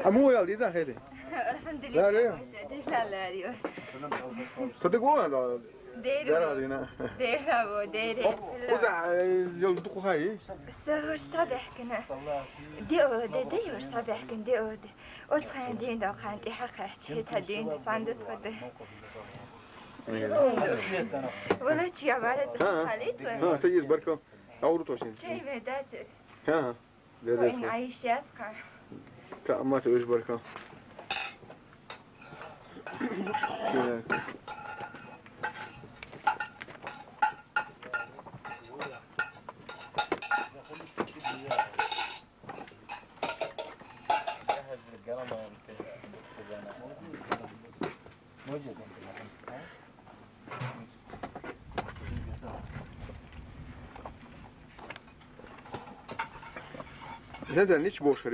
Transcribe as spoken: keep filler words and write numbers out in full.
Amu ya liza hede. Elhamdülillah. Lariyo. Dela lariyo. To de go da. Dera dina. Dera bo, dere. Kuza yol du kuhay. Sor sabah kina. De o de de yor sabah kin de o de. O sen din do kan de hak ha çe ta din sandı to de. Wala çi ya bara. Ha. Halit. Ha, te iz barko. Avru to sen. Çe me datir. Ha. Dede. Ayşe. Tamam, te iz barko. Neden hiç boş